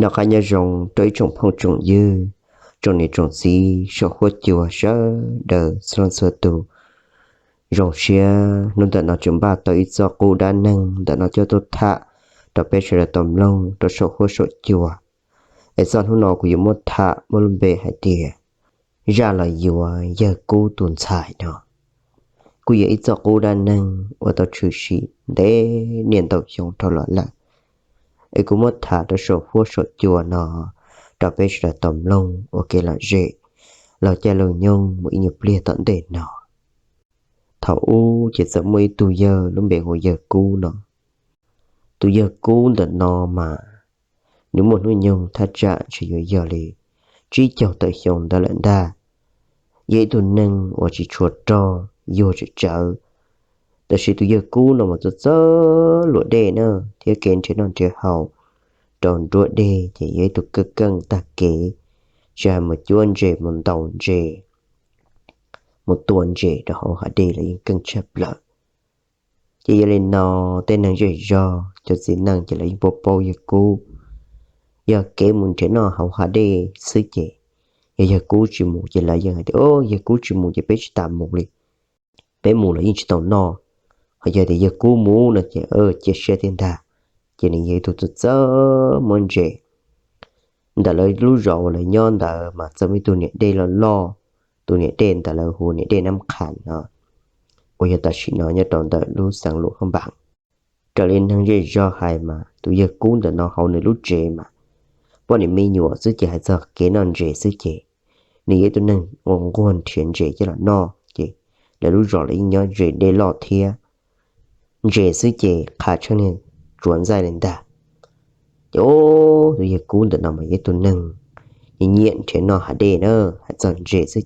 Noj qab nyob zoo rau ib tsoom phooj tsoom ywg, tsoom niam tsoom txiv saum huab cua sawv daws txhua leej txhua tus. Zoo siab hnub ntawm no tseem npaj tau ib txoj qub dab neeg ntawm no coj tuaj tham rau peb sawv daws tau mloog rau saum huab saum cua. Es txoj hnub no kuv yuav muab tham muaj lub npe hais tias zaj los yuav yawg Kub tus ntxhais no. Kuj yog ib txoj qub dab neeg uas tau tshwm sim ntev niaj ntau xyoo dhau los lawm, es kuv muab tham rau saum huab saum cua no rau peb sawv daws tau mloog ua kev lom zem laug caij laug nyoog mus ib nyuag pliag tom ntej no. Thaum ub ces txawm muaj ib tug yawg lub npe hu ua yawg Kub no. Tus yawg Kub ntawm no mas nws muaj hnub nyoog thaj tsam ntshe yuav yog li tsib caug tawm xyoo ntawd lawm ntag. Yog ib tug neeg uas tsis tshua rog, yuag tsawv tsawv. Tab sis tus yawg Kub no mas txawj txawj luam dej na, thiab kev nrhiav noj nrhiav haus rau nruab dej ces yog ib tug keej keej tag kev, tsis hais mus cuab ntses, mus ntaus ntses, mus tua ntses rau hauv hav dej los yeej keej tshaj plaws. Ces yog li no, tej neeg zej zog cov txiv neej ces lawv yeej paub paub yawg Kub. Yog kev mus nrhiav noj hauv hav dej xwb ces yog yawg Kub tsis mus ces lawv yeej hais tias, o, yawg Kub tsis mus ces peb tsis tas mus li, peb mus los yeej tsis tau noj. Ho yog tias yawg Kub mus no ces cia siab thiab ntag. Ces nws yog ib tug txawj txawj muab ntses. Ntawm lawv lub zos uas lawv nyob ntawd mas txawm muaj ib tug niam dej loj loj, tus niam dej ntawd lawv hu niam dej Nab Qhas no, uas yog tam sim no nyob rau ntawm lub xeev Luam Phaj Npaas. Raws li neeg zej zog hais mas tus yawg Kub ntawm no hauv nws lub tsev mas poj niam me nyuam xwb ces hais txog kev noj ntses xwb ces nws yog ib tug neeg uas nquag nrhiav ntses coj los noj ces lawv lub zos los yeej nyob ze dej loj thiab. Ntses xwb ces qha tshaj niag tsuav ntxaij li ntag. Ces o, tus yawg Kub ntawm no mas yog ib tug neeg nyiam nyiam nrhiav noj hav dej na, hais txog ntses xwb ces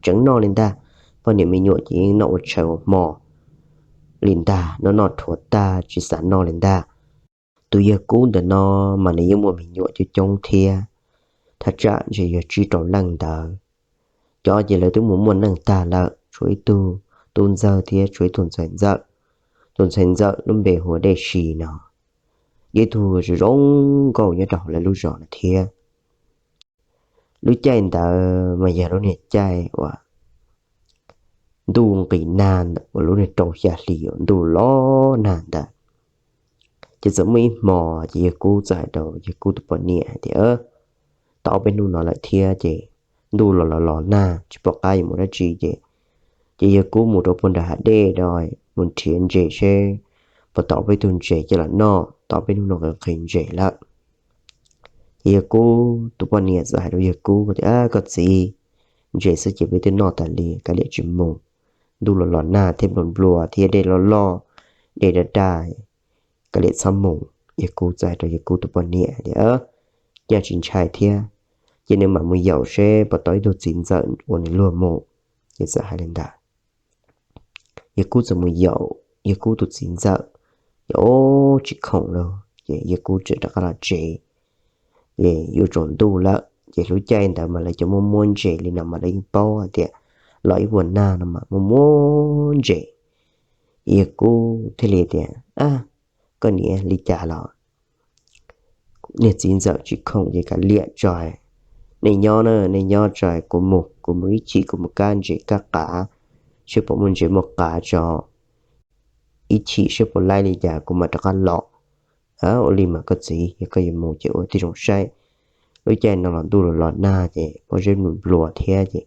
tseem noj li ntag. Poj niam me nyuam ces yeej noj ua tshaw ua hmo li ntag, noj noj rhuav tag tsis xav noj li ntag. Tus yawg Kub ntawm no mas nws yeej muaj me nyuam coob coob thiab, thaj tsam ntshe yog tsib rau leej ntawd. Cov ces lawv twb mus muaj neej tag lawm, tshuav ib tug tub ntxawg thiab tshuav ib tug ntxhais ntxawm. Tus ntxhais ntxawm lub npe hu ua Dej Si no, yog ib tug zoo zoo nkauj nyob rau hauv lawv lub zos no thiab. Lub caij ntawd mas yog lub niag caij uas ntuj nqis nag, uas lub niag rau xya hli uas ntuj los nag ntawd. Ces txawm muaj ib hmo ces yawg Kub txawm hais rau yawg Kub tus poj niam hais tias, tau ob peb hnub no lawm thiab ces ntuj los los los nag tsis pom qab yuav mus dab tsi ces, ces yawg Kub mus rau puag nram hav dej rau mus nrhiav ntses seb puas tau ob peb tug ntses coj los noj, tau ob peb hnub no nqhis nqhis ntses lawm. Ces yawg Kub tus poj niam txawm hais rau yawg Kub tias, koj txiv, ntses xwb ces peb twb noj tas li, kav liam tsis mus. Ntuj los los nag thiab npluas npluas thiab dej loj loj, dej daj daj, kav liam txhob mus. Yawg Kub txawm hais rau yawg Kub tus poj niam tias, cas tsis ntshai thiab, ces nws mam mus yaum seb puas tau ib tug txiv ntxawm uas nws luag mus. Ces txawm hais li ntawd. Yawg Kub txawm mus yaum yawg Kub tus txiv ntxawm, ces o, tsis khoom lauj, ces yawg Kub txawm rov qab los tsev. Ces yuav tsaus ntuj lawm ces lub caij ntawd mas lawv cov muaj muab ntses li no mas lawv yeej paub hais tias los ib vuag nag no mas muaj muab ntses. Yawg Kub thiaj li tias, koj niam, li cas los niag txiv ntxawm tsis khoom ces kav liam tso, nej nyob na, nej nyob tso, kuv mus, kuv mus ib chim kuv mus kab ntses kab qav, seb puas muaj ntses muaj qav tso, ib chim seb puas laib li cas kuv mam rov qab los. Ua li mas koj txiv, yog koj yuav mus ces ua tib zoo saib. Lub caij no los ntuj los los nag ces pob zeb npluas npluas thiab ces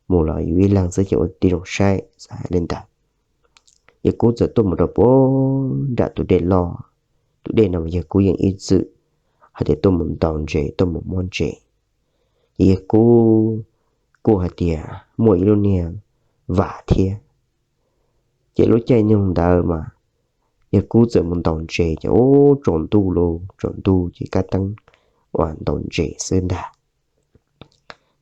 mus los yus ib leeg xwb ces ua tib zoo saib, txawm hais li ntawd. Yawg Kub txawm tuaj mus rau puag nram tus dej loj. Tus dej no yawg Kub yeej ib txwm hais tias tuaj mus ntaus ntses, tuaj mus muab ntses. Ces yawg Kub kuj hais tias muaj ib lub niag vas thiab. Ces lub caij nyoog ntawd mas yawg Kub txawm mus ntaus ntses ces ub, tsaus ntuj lauj, tsaus ntuj ces kab teeb uas ntaus ntses xwb ntag.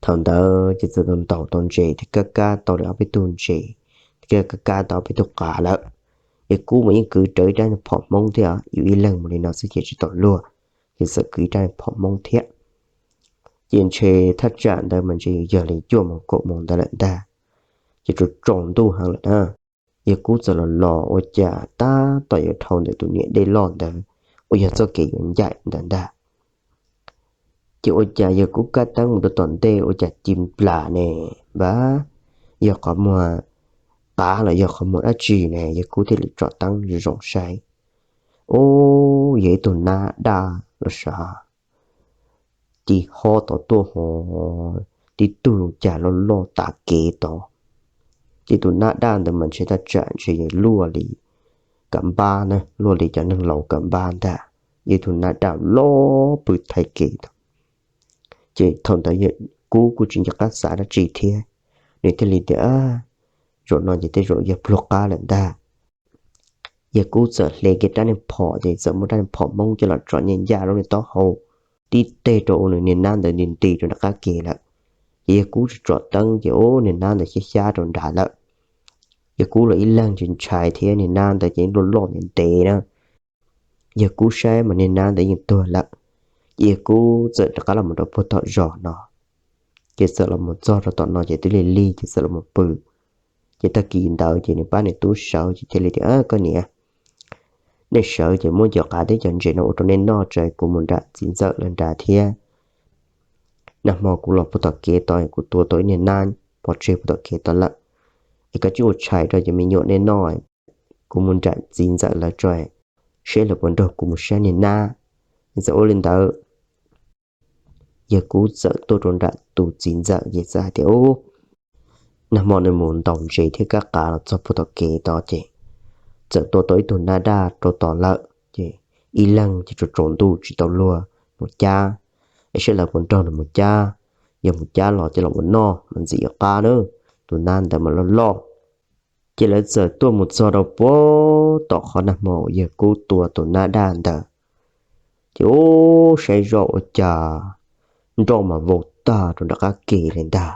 Thaum ntawd ces txawm ntaus tau ntses thiab kab kab tau li ob peb tug ntses, thiab kab kab tau ob peb tug qav lawm. Yawg Kub mas yeej kwv rawv ib rab phom Hmoob thiab, yus ib leeg mus li no xwb ces tsis tau luag, ces txawm kwv ib rab phom Hmoob thiab. Ces ntshe thaj tsam ntawd mas ntshe yog li cuaj moos kaum moos ntawd lawm ntag, ces tsaus tsaus ntuj heev lawm na. Yawg Kub txawm los los ua cas tab tom yuav dhau ntawm tus niam dej loj ntawd uas yog txoj kev yuav ncaim ntawd ntag. Ces ua cas yawg Kub kab teeb mus rau tom ntej ua cas ci nplas ne, npab, yog qhov muag qav los yog qhov muag dab tsi ne, yawg Kub thiaj li tsom teeb zoo saib. Ub, yog ib tug nab daj los sav, ci hob tod tuaj ho tib tug cas loj loj tav kev tod. Ces tus nab daj ntawd mas ntshe thaj tsam ntshe luaj li kam npab na, luaj li cov neeg laus kam npab ntag. Yog ib tug nab daj loj pw thaiv kev tod. Ces thaum ntawd yawg Kub kuj tsis nco qab xav dab tsi thiab, nws thiaj li tias, zaum no ces tej zaum yog pluag qab lawm ntag. Yawg Kub txawm hle kiag rab niag phom ces txawm muab rab niag phom Hmoob coj los tso nyaj ncaj lub niag taub hau tib teg rau ua nws niag nab ntawd nti nti rau nram qab ke lawm. Ces yawg Kub tsom tsom teeb ces ub, niag nab ntawd xyab xyab rau nrad lawm. Yawg Kub los ib leeg ntshai ntshai thiab, niag nab ntawd ces loj loj ntev ntev na. Yawg Kub saib mas niag nab ntawd yeej tuag lawm. Ces yawg Kub txawm rov qab los mus rau puag tom zos no. Ces txawm los mus txog rau tom no ces twb lig lig ces txawm los mus pw. Ces tag kis ntawd ces nws pab nws tub sawv ces thiaj li tias, koj niam, nej sawv ces muab cov qav thiab cov ntses no ua rau nej noj tso, kuv mus nram txiv ntxawm lawv nrad thiab. Nag hmo kuv los puag tom kev tod kuv tua tau ib niag nab pov tseg puag tom kev tod lawm. Es koj tsis ua tshais rau cov me nyuam nej noj, kuv mus nram txiv ntxawm lawv tso, seb lawv puas nrog kuv mus saib niag nab. Txawm ua li ntawd, yawg Kub txawm tuaj rau nram tus txiv ntxawm ces txawm hais tias, ub, nag hmo nws mus ntaus ntses thiab kab qav los txog puag tom kev tod ces txawm tua tau ib tug nab daj rau tod lawm ces ib leeg ces tsaus tsaus ntuj tsis tau luag mus cab, es saib lawv puas nrog nws mus cab, yog mus cab los coj los ua noj mas ntxim yuav qab na, tus nab ntawd mas loj loj. Ces lawv txawm tuaj mus txog rau puag tom qhov nag hmo uas yawg Kub tua tus nab daj ntawd. Ces ub, saib zoj ua cas nroj mas vau tag rau nram qab ke li ntag.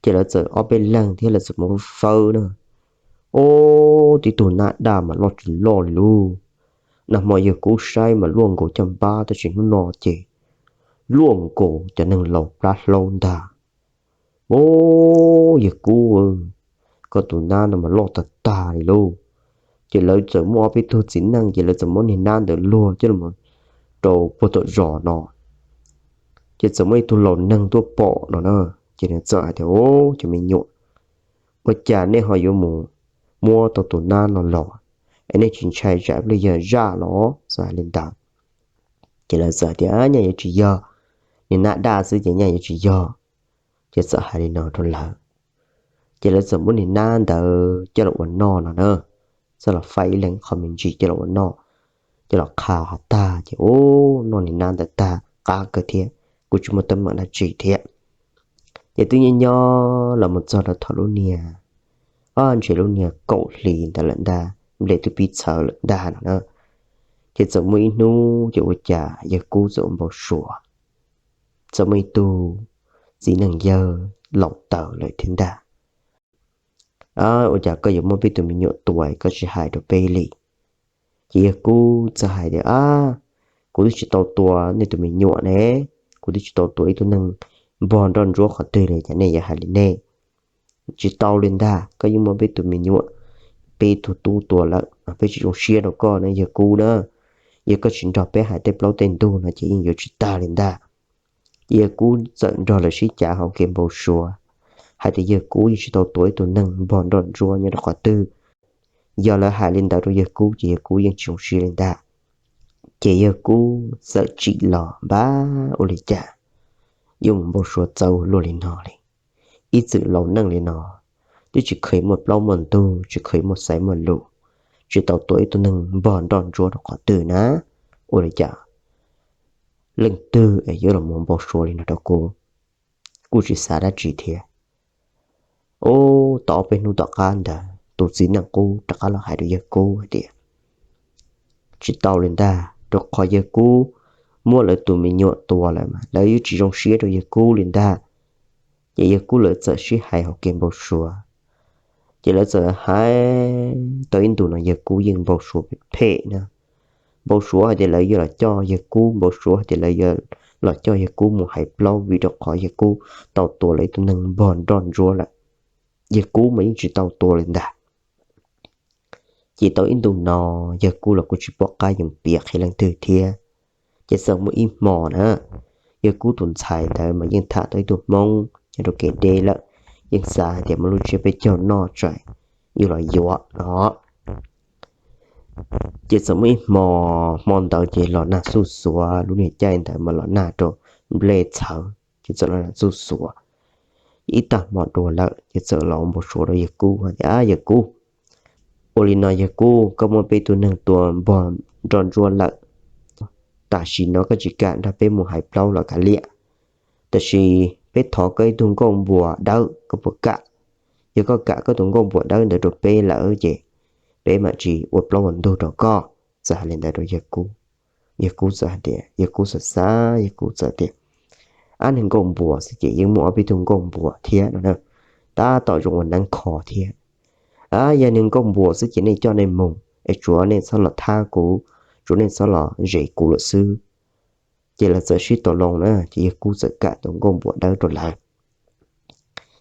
Ces lawv txawm ob peb leeg thiab lawv txawm mus fawb na. Ub, tib tug nab daj mas loj tsis loj li lauj. Nag hmo yawg Kub saib mas luaj nkaus caj npab, tab sis hnub no ces luaj nkaus cov neeg laus plab hlaub ntag. Ub, yawg Kub, koj tus nab no mas loj tag tag li lauj. Ces lawv txawm muaj ob peb tug txiv neej ces lawv txawm muab niag nab ntawd luag coj los rau puag tom zos no. Ces txawm muaj ib tug laus neeg tuaj pom no na, ces nws txawm hais tias, ub, cov me nyuam, ua cas nej ho yuav mus muab tau tus nab no los? Es nej tsis ntshai tsam ib pliag yog zaj los? Txawm hais li ntawd. Ces lawv txawm hais tias, nyaj yuav tsis yog, niag nab daj xwb ces nyaj yuav tsis yog. Ces txawm hais li no rau lawv. Ces lawv txawm muab niag nab ntawd coj los ua noj no na, txawm los faib ib leeg qho me ntsis coj los ua noj, coj los qha tag ces ub, noj niag nab ntawd tag qab kawg thiab, kuj tsis muaj teeb meem dab tsi thiab. Ces twb nyob nyob los mus txog rau thaum lub niag, o, ntshe lub niag kaum hlis ntawd lawm ntag, nplej twb pib txhawv lawm ntag no na. Ces txawm muaj ib hnub ces ua cas yawg Kub txawm ua npau suav, txawm muaj ib tug txiv neej yawg laus tawv lawm thiab ntag. Ua cas koj yuav muab peb tus me nyuam tua koj tsis hais rau peb li? Ces yawg Kub txawm hais tias, a, kuv twb tsis tau tua nej tus me nyuam ne, kuv twb tsis tau tua ib tug neeg npog nroj ntsuab qhov twg li, cas nej yuav hais li nej? Tsis tau li ntag, koj yeej muab peb tus me nyuam, peb tug tub tua lawm, peb tsis zoo siab rau koj na yawg Kub na. Yog koj tsis nrog peb hais tej plaub tej ntug no ces yeej yuav tsis tag li ntag. Ces yawg Kub txawm nrog lawv sib cav hauv kev npau suav hais tias yawg Kub yeej tsis tau tua ib tug neeg npog nroj ntsuab nyob rau qhov twg. Yog lawv hais li ntawd rau yawg Kub ces yawg Kub yeej tsis zoo siab li ntag. Ces yawg Kub txawm tsim los npab ua li cas yuav mus npau suav txawv luaj li no li. Ib txwm laus neej li no twb tsis kheev muaj plaub muaj ntug, tsis kheev muaj xaiv muaj lus, tsis tau tua ib tug neeg npog nroj ntsuab rau qhov twg na. Ua li cas leej twg es yuav los mus npau suav li no rau kuv? Kuj tsis xav dab tsi thiab. Ub, tau ob peb hnub tom qab ntawd tus txiv neej qub rov qab los hais rau yawg Kub hais tias, tsis tau li ntag, rau qhov yawg Kub muab lawv tus me nyuam tua lawm mas lawv yeej tsis zoo siab rau yawg Kub li ntag. Ces yawg Kub lawv txawm sib hais hauv kev npau suav. Ces lawv txawm hais tau ib ntus no yawg Kub yeej npau suav phem na. Npau suav hais tias lawv yuav los coj yawg Kub, npau suav hais tias lawv yuav los coj yawg Kub mus hais plaub vim rau qhov yawg Kub tau tua lawv ib tug neeg npog nroj ntsuab lawm. Yawg Kub mas yeej tsis tau tua li ntag. Ces tau ib ntus no yawg Kub los kuj tsis pom qab yuav piav qhia leej twg thiab. Ces txawm muaj ib hmo na, Yawg Kub tus ntxhais ntawd mas yeej tham tau ib tug Hmoob nyob rau kev deb lawm, yeej xav hais tias muaj lub tsiab peb caug noj tsam yus los yuav no. Ces txawm muaj ib hmo, hmo ntawd ces los nag xuj xuav, lub niag caij ntawd mas los nag rau nplej txhawv, ces txawm los nag xuj xuav ib tag hmo dua lawm, ces txawm los ua npau suav rau yawg Kub tias, Yawg Kub, ua li no yawg Kub, koj muab peb tug neeg tua npog nroj ntsuab lawm, tam sim no koj tsis kam nrog peb mus hais plaub los kav liam, tab sis peb thov koj ib tug nkauj npuas dawb, koj puas kam? Yog koj kam koj tus nkauj npuas dawb ntawd rau peb lawm ces peb mam tsis ua plaub ua ntug rau koj. Txawm hais li ntawd rau yawg Kub. Yawg Kub txawm hais tias, yawg Kub xav xav, yawg Kub txawm tias, Ab, neeg nkauj npuas xwb ces yeej muaj ob peb tug nkauj npuas thiab no na, tab tom zoo ua neeb kho thiab. Ab, yog neeg nkauj npuas xwb ces nej coj nej mus es tsuav nej txhob los thab kuv, tsuav nej txhob los zes kuv lawm xwb. Ces lawv txawm sib tau loo na, ces yawg Kub txawm kam tus nkauj npuas dawb rau lawv.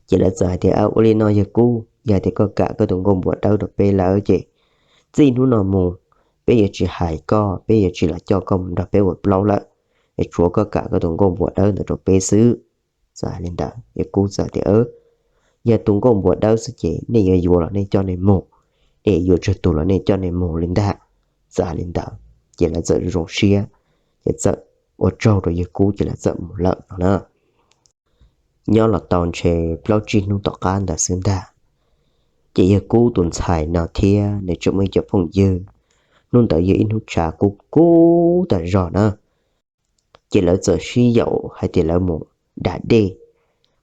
Ces lawv txawm hais tias, Ua li no yawg Kub, yog hais tias koj kam koj tus nkauj npuas dawb rau peb lawm ces txij hnub no mus peb yuav tsis hais koj, peb yuav tsis los coj koj mus nrog peb ua plaub lawm, es tsuav koj kam koj tus nkauj npuas dawb ntawd rau peb xwb. Txawm hais li ntawd, yawg Kub txawm tias, Yog tus nkauj npuas dawb xwb ces nej yuav yuav los nej coj nej mus, es yuav tsawg tus los nej coj nej mus li ntag. Txawm hais li ntawd ces lawv txawm zoo siab, ces txawm ua tsaug rau yawg Kub ces lawv txawm mus lawm no na. Nyob los tau ntshe plaub tsib hnub tom qab ntawd xwb ntag, ces yawg Kub tus ntxhais no thiab nws tseem muaj ib co phooj ywg, hnub ntawd yog ib hnub tshav kub kub tas zog na. Ces lawv txawm sib yaum hais tias lawv mus da dej,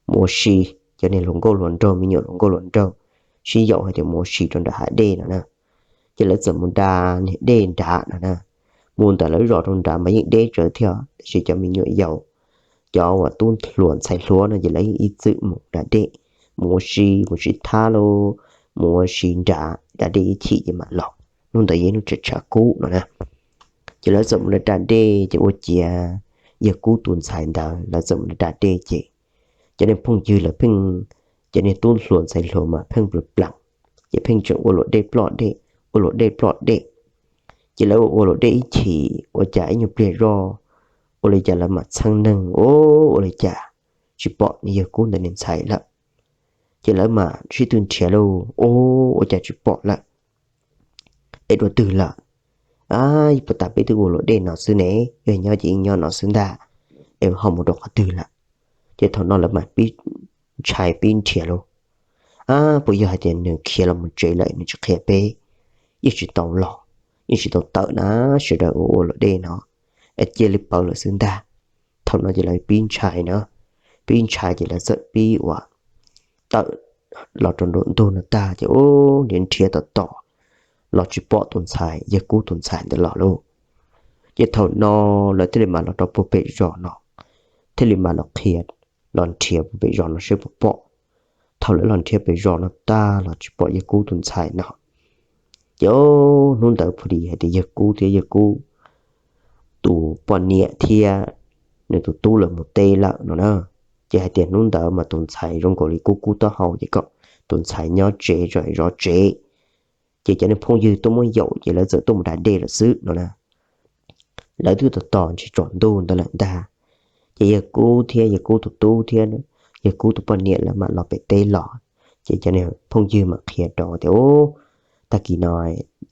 mus ua si, cov niag hluas nkauj hluas nraug, me nyuam hluas nkauj hluas nraug, sib yaum hais tias mus ua si rau nram hav dej no na. Ces lawv txawm mus da niag dej nrad no na. Mus ntawm lawv zos rau nrad mas yeej deb tsawv thiab, tab sis cov me nyuam yaus, cov uas tub hluas ntxhais hluas no ces lawv yeej ib txwm mus da dej, mus ua si, mus sib thab lauj, mus ua si nrad da dej ib chim ces mam los. Hnub ntawd yog ib hnub tshav tshav kub no na. Ces lawv txawm mus da da dej ces ua ciav yawg Kub tus ntxhais ntawd lawv txawm mus da da dej ces cov niag phooj ywg lawv pheej, cov niag tub hluas ntxhais hluas mas pheej plam plam, ces pheej tseem ua luam dej ploj dej, ua luam dej ploj dej. Ces lawv ua ua luam dej ib chim ua cas ib nyuag pliag zoj, ua li cas lawv mam txheeb neeg, ua li cas tsis pom niag yawg Kub ntawd niag ntxhais lawm. Ces lawv mam sib tw nrhiav lauj, ua cas tsis pom lawm, es dua twg lawm? Ab, puas tas peb twb ua luam dej no xwb ne, yog nyob ces yeej nyob no xwb ntag, es ho mus rau qhov twg lawm? Ces thaum no lawv mam pib ntshai pib nrhiav lauj, ab, puas yog hais tias nws khiav los mus tsev lawm nws tsis qhia peb, yeej tsis tau los, yeej tsis tau tawm na, sawv daws ua ua luam dej no, es cia li pawv lawm xwb ntag. Thaum no ces lawv pib ntshai na, pib ntshai ces lawv txawm pib ua tawm los rau nruab ntug no tag ces ua nrhiav nrhiav tom tom los tsis pom tus ntxhais, yawg Kub tus ntxhais ntawd los lauj. Ces thaum no lawv thiaj li mam los rau puag pem zos no, thiaj li mam los qhia, los nrhiav puag pem zos no seb puas pom. Thaum lawv los nrhiav pem zos no tag los tsis pom yawg Kub tus ntxhais no. Ces hnub ntawd pha li hais tias yawg Kub thiab yawg Kub tus poj niam thiab nws tus tub lawv mus teb lawm no na. Ces hais tias hnub ntawd mas tus ntxhais zoo nkaus li kub kub taub hau ces kom tus ntxhais nyob tsev tso zov tsev. Ces cov niag phooj ywg tuaj muab yaum ces lawv txawm tuaj mus da dej lawm xwb no na. Lawv twb tos tos ntshe tsaus ntuj ntawd lawm ntag. Ces yawg Kub thiab yawg Kub tus tub thiab yawg Kub tus poj niam lawv mam los pem teb los. Ces cov niag phooj ywg mam qhia rau tias, Ub, tag kis no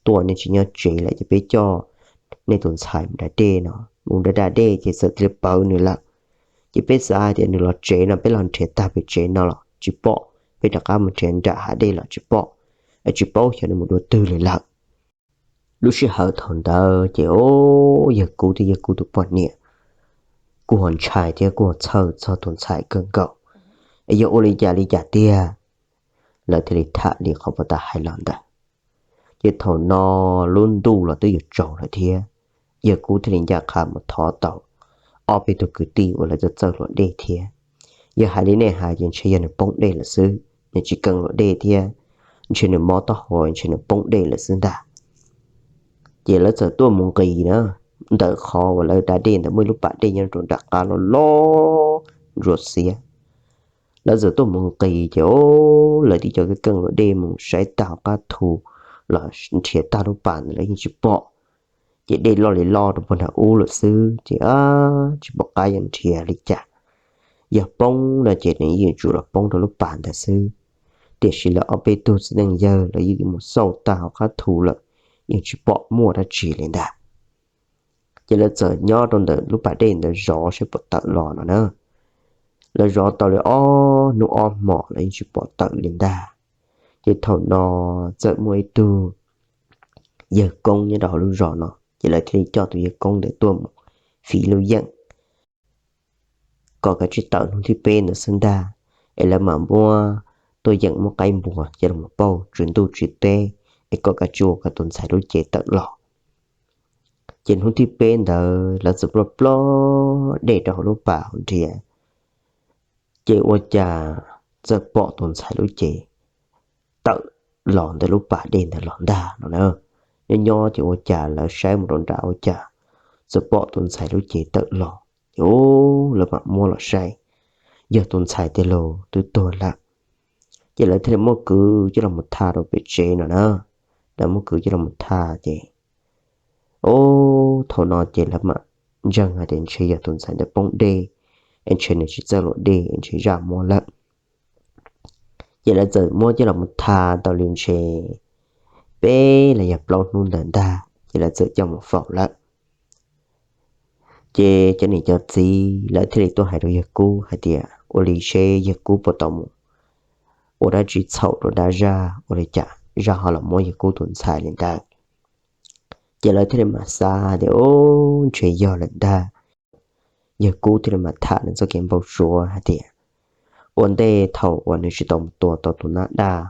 tuaj nej tsis nyob tsev lawm ces peb coj nej tus ntxhais mus da dej no. Mus da da dej ces txawm thiaj li pawv nws lawm. Ces peb xav hais tias nws los tsev no, peb los nrhiav tag pem tsev no los tsis pom, peb rov qab mus nrhiav nram hav dej los tsis pom, es tsis paub xyov nws mus dua twg li lawm. Lub sij hawm thaum ntawd ces, o, yawg Kub thiab yawg Kub tus poj niam kuj ho ntshai thiab kuj ho txhawj txog tus ntxhais kawg nkaus, es yog ua li cas li cas tiag, lawv thiaj li tham li qhov uas tau hais los ntawd. Ces thaum no lub ntuj los twb yuav tsaus lawm thiab, yawg Kub thiaj li ncaj qha mus thov tau ob peb tug kwv tij uas lawv txawj txawj hluas dej thiab. Yog hais li nej hais ces ntshe yog nws poob dej lawm xwb, nws tsis keej hluas dej thiab, ntshe nws mob taub hau, ntshe nws poob dej lawm xwb ntag. Ces lawv txawm tuaj mus nqis na, ntawm qhov uas lawv da dej ntawd muaj ib lub pas dej nyob rau nram qab loj loj ntsuas xiab. Lawv txawm tuaj mus nqis ces, o, lawv tib co keej keej hluas dej mus saib tag hauv qab thu los nrhiav tag lub pas ntawd los yeej tsis pom. ces dej loj li loj rau puag nram ub lawm xwb ces tsis pom qab yuav nrhiav li cas. Yog poob no ces nws yeej yuav tsum los poob rau lub pas ntawd xwb. Tiam sis lawv ob peb tug txiv neej yawg lawv yeej mus xauj tag hauv qab thu lawm, yeej tsis pom muaj dab tsi li ntag. Ces lawv txawm nyob rau ntawm lub pas dej ntawd zov saib puas tawm los no na. Lawv zov tau li ob hnub ob hmos los yeej tsis pom tawm li ntag. Ces thaum no txawm muaj ib tug yawg koob nyob rau hauv lub zos no, ces lawv thiaj li coj tus yawg koob ntawd tuaj mus fiv lub yeem kom kav tsij tawm hnub thib peb ntawd xwb ntag, es lawv mam muab tuaj yeem muab qaib npua coj los pauj tsw ntuj tsw teb, es kom kav tsij ua kom tus ntxhais lub cev tawm los. Ces hnub thib peb ntawd lawv txawm ploj ploj dej rau hauv lub pas hauv nrhiav, ces ua cas txawm pom tus ntxhais lub cev tawm los ntawm lub pas dej ntawd los ntag no na. Nyob nyob ces ua cas lawv saib mus rau nram ua cas txawm pom tus ntxhais lub cev tawm los, ces lawv mam muab los saib, yog tus ntxhais tiag los twb tuag lawm. Ces lawv thiaj li muab kwv coj los mus tha rau pem tsev no na. Lawv muab kwv coj los mus tha ces, o, thaum no ces lawv mam ntseeg hais tias ntshe yog tus ntxhais ntawd poob dej, es ntshe nws tsis txawj luam dej, ntshe zaj muab lawm. Ces lawv txawm muab coj los mus tha tau li ntshe peb los yog plaub hnub ntawd ntag ces lawv txawm coj mus faus lawm. Ces cov niam cov txiv lawv thiaj li tuaj hais rau yawg Kub hais tias ua li seb yawg Kub puas tau mus ua dab tsi txhaum rau dab zaj ua li cas zaj ho los muab yawg Kub tus ntxhais li ntawd. Ces lawv thiaj li mam xav tias, o, ntshe yog lawm ntag. Yawg Kub thiaj li mam tham nws txoj kev npau suav hais tias, ua ntej thaum uas nws tsis tau mus tua tau tus nab daj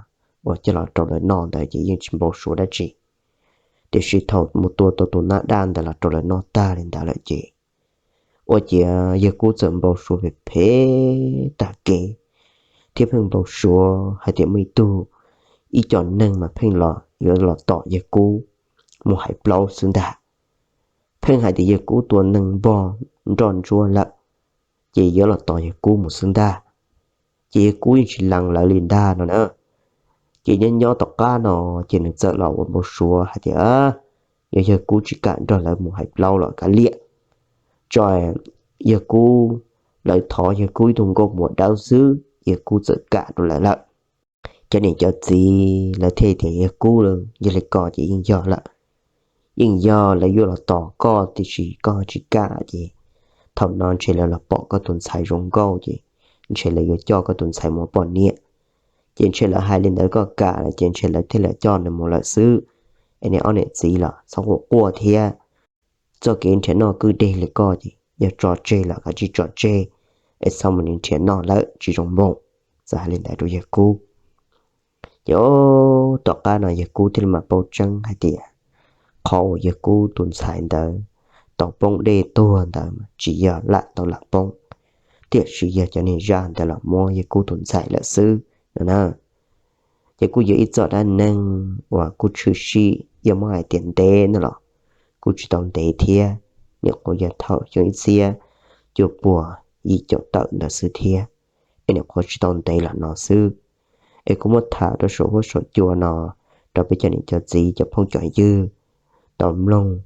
uas coj los rau lawv noj ntawd ces yeej tsis npau suav dab tsi. Tiam sis thaum mus tua tau tus nab daj ntawd los rau lawv noj tag li ntawd lawm ces, ua ciav yawg Kub txawm npau suav phem phem tag kev, thiab pheej npau suav hais tias muaj ib tug, ib co neeg mas pheej los yuav los tom yawg Kub mus hais plaub xwb ntag. Pheej hais tias yawg Kub tua neeg npog nroj ntsuab lawm, ces yuav los tom yawg Kub mus xwb ntag. Ces yawg Kub yeej tsis lees lawv li ntag no na. Ces nyob nyob tom qab no, ces nws txawm los ua npau suav hais tias, yog yawg Kub tsis kam nrog lawv mus hais plaub los kav liam, tso yawg Kub, lawv thov yawg Kub ib tug nkauj muam dawb xwb yawg Kub txawm kam rau lawv lawm. Cov niam cov txiv lawv thiaj tias yawg Kub, yog li ko ces yeej yog lawm. Yeej yog lawv yuav los tom koj tiam sis koj tsis kam ces thaum no ntshe lawv los pom koj tus ntxhais zoo nkauj ces ntshe lawv yuav coj koj tus ntxhais mus ua poj niam. Ces ntshe lawv hais li ntawd koj kam lawm ces ntshe lawv thiaj li coj nws mus lawm xwb. Es nej ob niam txiv los txhob quaj quaj thiab. Txoj kev nrhiav noj kwj deg li koj ces yog tso tseg los kav tsij tso tseg, es txhob mus nrhiav noj lawm tsis zoo npoos. Txawm hais li ntawd rau yawg Kub. Ces tom qab no yawg Kub thiaj li mam paub tseeb hais tias qhov uas yawg Kub tus ntxhais ntawd tau poob dej tuag ntawd tsis yog lam tau lam poob, tiam sis yog cov niag zaj ntawd los muab yawg Kub tus ntxhais lawm xwb no na. Ces kuj yog ib txoj dab neeg uas kuj tshwm sim, yog muab hais tias ntev no los kuj tsis tau ntev thiab, nyuam qhuav yog thaum xyoo ib txhiab cuaj puas yim caum tawm ntawd xwb thiab, es nyuam qhuav tsis tau ntev los no xwb. Es kuv muab tham rau saum huab saum cua no rau peb cov niam cov txiv cov phooj cov ywg tau mloog.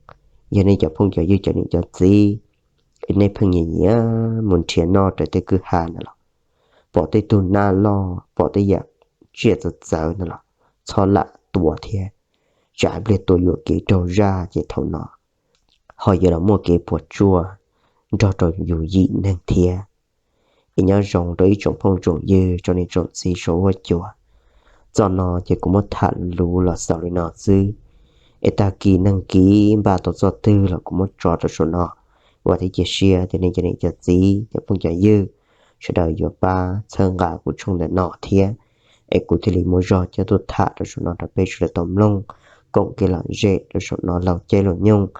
Yog nej cov phooj cov ywg cov niam cov txiv, es nej pheej nyiam nyiam mus nrhiav noj raws tej kwj ha no los, pom tej tug nab loj, pom tej yam tsiaj txawv txawv no los txhob lam tua thiab. Tsam pliag tua yuam kev raug zaj ces thaum no ho yuav los muaj kev puas tsuaj nrog rau yus yim neeg thiab. Es nyob zoo rau ib tsoom phooj tsoom ywg, tsoom niam tsoom txiv saum huab cua. Txoj no ces kuv muab tham luv los xaus li no xwb. Es tag kis neeg kiv npaj tau txoj twg los kuv muab tso rau saum no. Vam thiab cia siab tias nej cov niam cov txiv cov phooj cov ywg sawv daws yuav pab txhawb nqa kuv tshooj ntawm no thiab, es kuv thiaj li muaj zog coj tuaj tham rau saum no rau peb sawv daws tau mloog, koom kev lom zem rau saum no laug caij laug nyoog.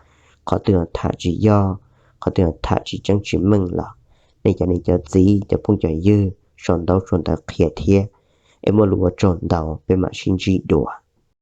Qhov twg tham tsis yog, qhov twg tham tsis tseeb tsis meej los nej cov niam cov txiv cov phooj cov ywg sau ntaub sau ntawv qhia thiab. Es muaj lus ua tsaug ntau, peb mam sib ntsib dua.